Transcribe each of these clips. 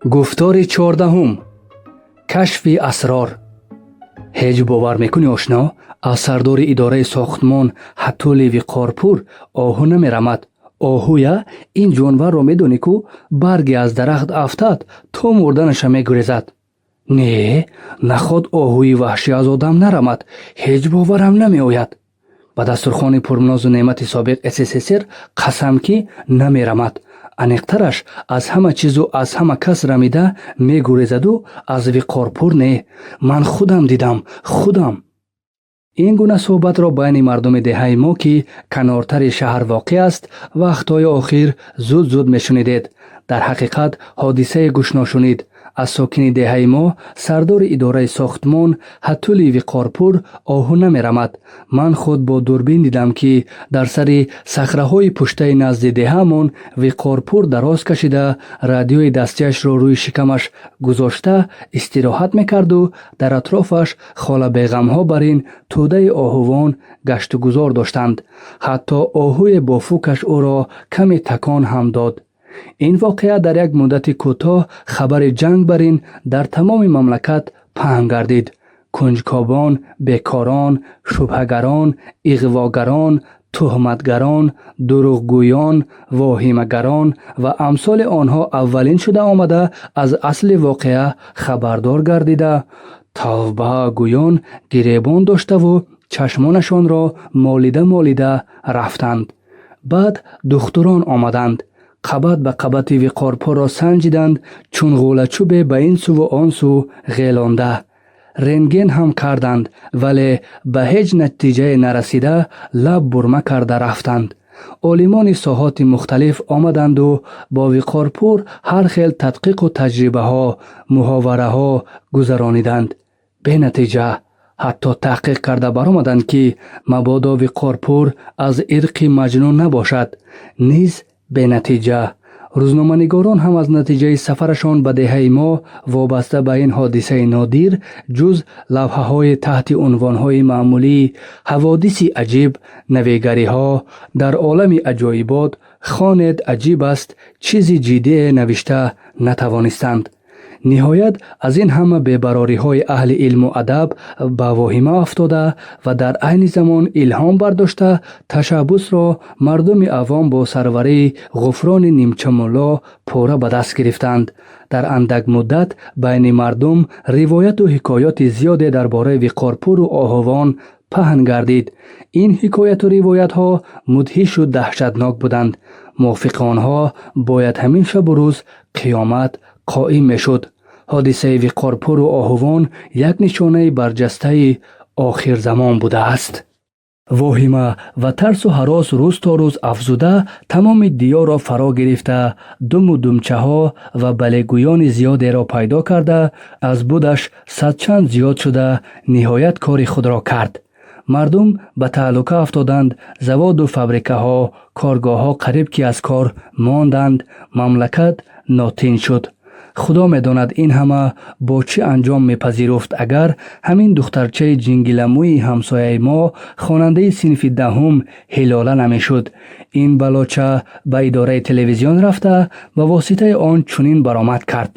Гуфтори 14-ум. Кашфи асрор. Ҳеҷ бовар мекунӣ, ошно, аз сардори идораи сохтмон Ҳатули Виқорпур оҳу намерамад. Оҳуя, ин ҷонварро медонӣ ку, барге аз дарахт афтад, то мурданаша мегурезад. Не, наход оҳуи ваҳшӣ аз одам нарамад, ҳеҷ боварам намеояд. Ба дастурхони пурнозу неъмати собиқ СССР қасам, ки намерамад. Аниқтараш, аз ҳама чизу аз ҳама кас рамида мегурезаду аз Виқорпур не. Ман худам дидам, худам. Ин гуна суҳбатро байни мардуми деҳаи мо, ки канортари шаҳр воқеъ аст, вақтҳои охир зуд-зуд мешунидед. Дар ҳақиқат, ҳодисаи гӯшношунид: аз сокини деҳаи мо, сардори идораи сохтмон Ҳатули Виқорпур оҳу намерамад. Ман худ бо дурбин дидам, ки дар сари сахраҳои пуштаи назди деҳаамон Виқорпур дароз кашида, радиои дастиашро рӯи шикамаш гузошта истироҳат мекарду дар атрофаш холабеғамҳо бар ин тӯдаи оҳувон гаштугузор доштанд. Ҳатто оҳуе бо фукаш ӯро каме такон ҳам дод. Ин воқеа дар як муддати кӯтоҳ хабари ҷанг бар ин дар тамоми мамлакат паҳн гардид. Кунҷкобон, бекорон, шубҳагарон, иғвогарон, туҳматгарон, дурӯғгӯён, воҳимагарон ва амсоли онҳо аввалин шуда омада, аз асли воқеа хабардор гардида, тавба гӯён гиребон доштаву чашмонашонро молида молида рафтанд. Баъд духтурон омаданд, қабат ба қабати Виқорпурро санҷиданд, чун ғӯлачӯбе ба ин суву он сӯ ғелонда. Рентген ҳам карданд, вале ба ҳеҷ натиҷае нарасида, лаб бурма карда рафтанд. Олимони соҳоти мухталиф омаданду бо Виқорпур ҳар хел тадқиқу таҷрибаҳо, муҳовараҳо гузарониданд. Бенатиҷа. Ҳатто таҳқиқ карда баромаданд, ки мабодо Виқорпур аз ирқи маҷнун набошад. Низ бенатиҷа. Рӯзноманигорон ҳам аз натиҷаи сафарашон ба деҳаи мо вобаста ба ин ҳодисаи нодир ҷуз лавҳаҳои таҳти унвонҳои маъмулии ҳаводиси аҷиб, навигариҳо, дар олами аҷоибот, хонед аҷиб аст, чизи ҷиддие навишта натавонистанд. Ниҳоят, аз ин ҳама бебарориҳои аҳли илму адаб ба воҳима афтода ва дар айни замон илҳом бардошта, ташаббусро мардуми авом бо сарварии Ғуфрони нимчамулло пурра ба даст гирифтанд. Дар андак муддат байни мардум ривояту ҳикоёти зиёде дар бораи Виқорпуру оҳувон паҳн гардид. Ин ҳикояту ривоятҳо мудҳишу даҳшатнок буданд. Мувофиқи онҳо бояд ҳамин шабу рӯз қиёмат қоим мешуд. Ҳодисаи Виқорпуру оҳувон як нишонаи барҷастаи охирзамон будааст. Воҳима ва тарсу ҳарос рӯз то рӯз афзуда, тамоми диёрро фаро гирифта, думу думчаҳо ва балегӯёни зиёдеро пайдо карда, аз будаш садчанд зиёд шуда, ниҳоят кори худро кард. Мардум ба таҳлука афтоданд, заводу фабрикаҳо, коргоҳҳо қариб ки аз кор монданд, мамлакат нотин шуд. Худо медонад, ин ҳама бо чӣ анҷом мепазируфт, агар ҳамин духтарчаи ҷингиламӯи ҳамсояи мо, хонандаи синфи 10-ум Ҳилола намешуд. Ин балоча ба идораи телевизион рафта, ба воситаи он чунин баромад кард: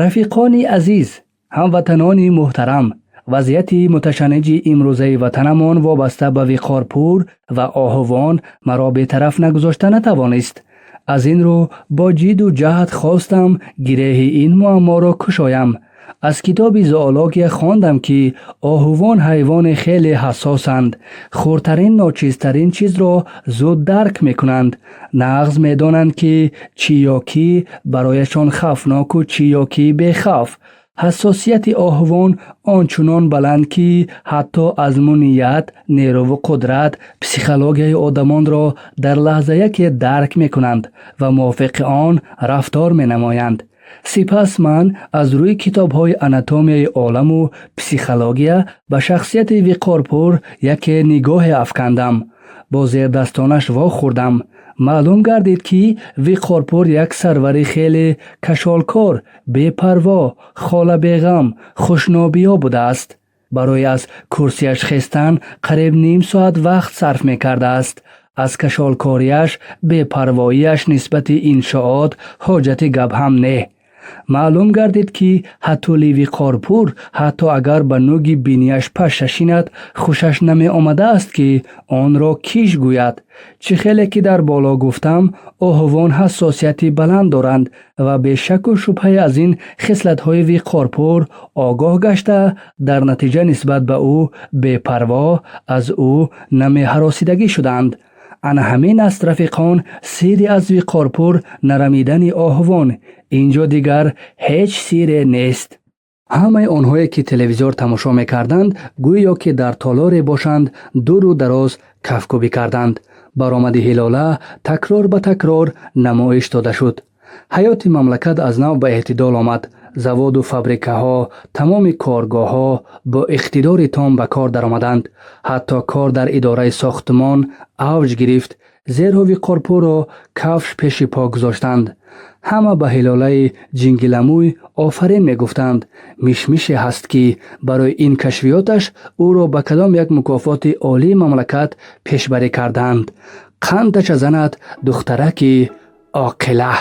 «Рафиқони азиз, ҳамватанони муҳтарам, вазъияти муташанниҷи имрӯзаи ватанамон вобаста ба Виқорпур ва оҳувон маро бетараф нагузошта натавонист. Аз ин рӯ бо ҷидду ҷаҳд хостам гиреҳи ин муамморо кушоям. Аз китоби зоология хондам, ки оҳувон ҳайвони хеле ҳассосанд, хурдтарин, ночизтарин чизро зуд дарк мекунанд, нағз медонанд, ки чӣ ё кӣ барояшон хавфноку чӣ ё кӣ бехавф. Ҳассосияти оҳувон ончунон баланд, ки ҳатто аз муният, нерӯву қудрат, психологияи одамонро дар лаҳза яке дарк мекунанд ва мувофиқи он рафтор менамоянд. Сипас ман аз рӯи китобҳои анатомияи оламу психология ба шахсияти Виқорпур яке нигоҳе афкандам. Бо зердастонаш вохӯрдам. Маълум гардид, ки Виқорпур як сарвари хеле кашолкор, бепарво, холабеғам, хушнобиё будааст. Барои аз курсияш хестан қариб ним соат вақт сарф мекардааст. Аз кашолкориаш, бепарвоияш нисбати иншоот ҳоҷати гап ҳам не. Маълум гардид, ки Ҳатули Виқорпур ҳатто агар ба нӯги бинияш паша шинад, хушаш намеомадааст, ки онро киш гӯяд. Чӣ хеле ки дар боло гуфтам, оҳувон ҳассосияти баланд доранд ва бешаку шубҳае аз ин хислатҳои Виқорпур огоҳ гашта, дар натиҷа нисбат ба ӯ бепарво, аз ӯ намеҳаросидагӣ шуданд. Ана ҳамин аст, рафиқон, сирри аз Виқорпур нарамидани оҳувон. Ин ҷо дигар ҳеҷ сирре нест. Ҳамаи онҳое, ки телевизор тамошо мекарданд, гӯё ки дар толоре бошанд, дуру дароз кафкӯбӣ карданд. Баромади Ҳилола такрор ба такрор намоиш дода шуд. Ҳаёти мамлакат аз нав ба эътидол омад. Заводу фабрикаҳо, тамоми коргоҳҳо бо иқтидори том ба кор даромаданд. Ҳатто кор дар идораи сохтмон авҷ гирифт, зеро Виқорпурро кафш пеши по гузоштанд. Ҳама ба Ҳилолаи ҷингиламӯй офарин мегуфтанд. Мишмише ҳаст, ки барои ин кашфиёташ ӯро ба кадом як мукофоти олии мамлакат пешбарӣ карданд. Қандача занад духтараки оқила.